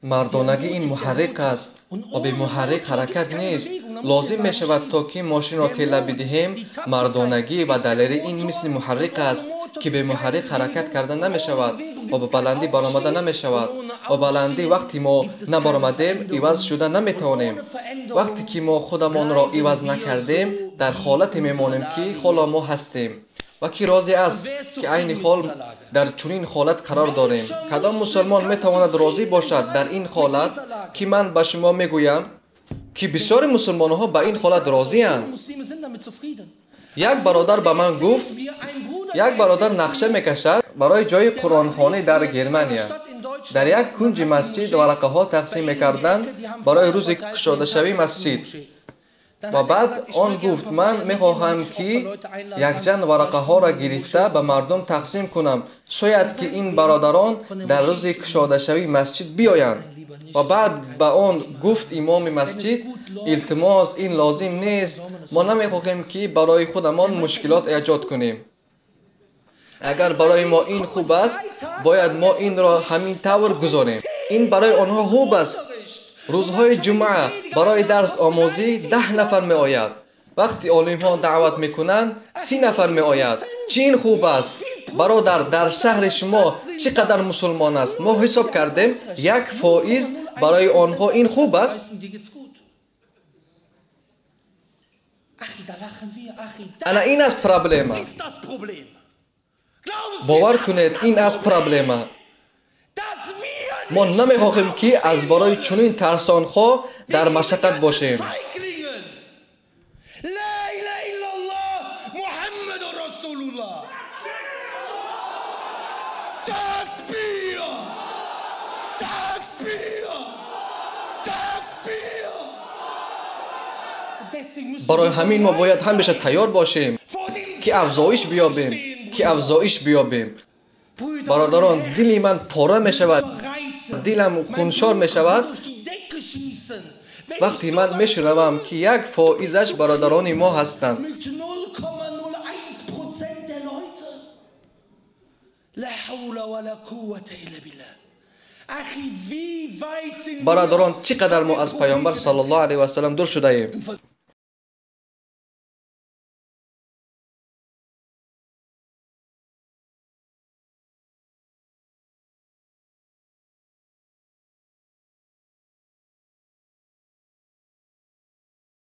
Мардонагӣ ин муҳаррик аст ва бемуҳаррик ҳаракат нест. Лозим мешавад то ки мошинро тела бидиҳем. Мардонагӣ ва далерӣ ин мисли муҳаррик аст, ки бемуҳаррик ҳаракат карда намешавад ва ба баландӣ баромада намешавад. Ва баландӣ вақте мо набаромадем, иваз шуда наметавонем. Вақте ки мо худамонро иваз накардем, дар ҳолате мемонем, ки ҳоло мо ҳастем. Ва ки розӣ аст, ки айни ҳол дар чунин ҳолат қарор дорем. Кадом мусулмон метавонад розӣ бошад дар ин ҳолат, ки ман ба шумо мегӯям, ки бисёри мусулмонҳо ба ин ҳолат розианд? Як бародар ба ман гуфт, як бародар нақша мекашад барои ҷои қуръонхонӣ дар Германия. Дар як кунҷи масҷид варақаҳо тақсим мекарданд барои рӯзи кушодашавии масҷид. Ва баъд он гуфт, ман мехоҳам, ки якчанд варақаҳоро гирифта ба мардум тақсим кунам. Шояд ки ин бародарон дар рӯзи кушодашавии масҷид биёянд. Ва баъд ба он гуфт имоми масҷид, илтимос, ин лозим нест. Мо намехоҳем, ки барои худамон мушкилот эҷод кунем. Агар барои мо ин хуб аст, бояд мо инро ҳамин тавр гузорем. Ин барои онҳо хуб аст. Рӯзҳои ҷумъа барои дарс омӯзӣ 10 нафар меояд. Вақти олимҳо даъват мекунанд, 30 нафар меояд. Чӣ ин хуб аст? Бародар, дар шаҳри шумо чӣ қадар мусулмон аст? Мо ҳисоб кардем, 1% барои онҳо ин хуб аст. Ана ин аст проблема. Бовар кунед, ин аст проблема. Мо намехоҳем, ки аз барои чунин тарсонҳо дар машаққат бошем. Барои ҳамин мо бояд ҳамеша тайёр бошем, ки афзоиш биёбем, ки афзоиш биёбем. Бародарон, дили ман пора мешавад, дилам хуншор мешавад вақте ман мешунавам, ки 1%-аш бародарони мо ҳастанд. Бародарон, чӣ қадар мо аз Пайғамбар саллаллоҳу алайҳи васаллам дур шудаем.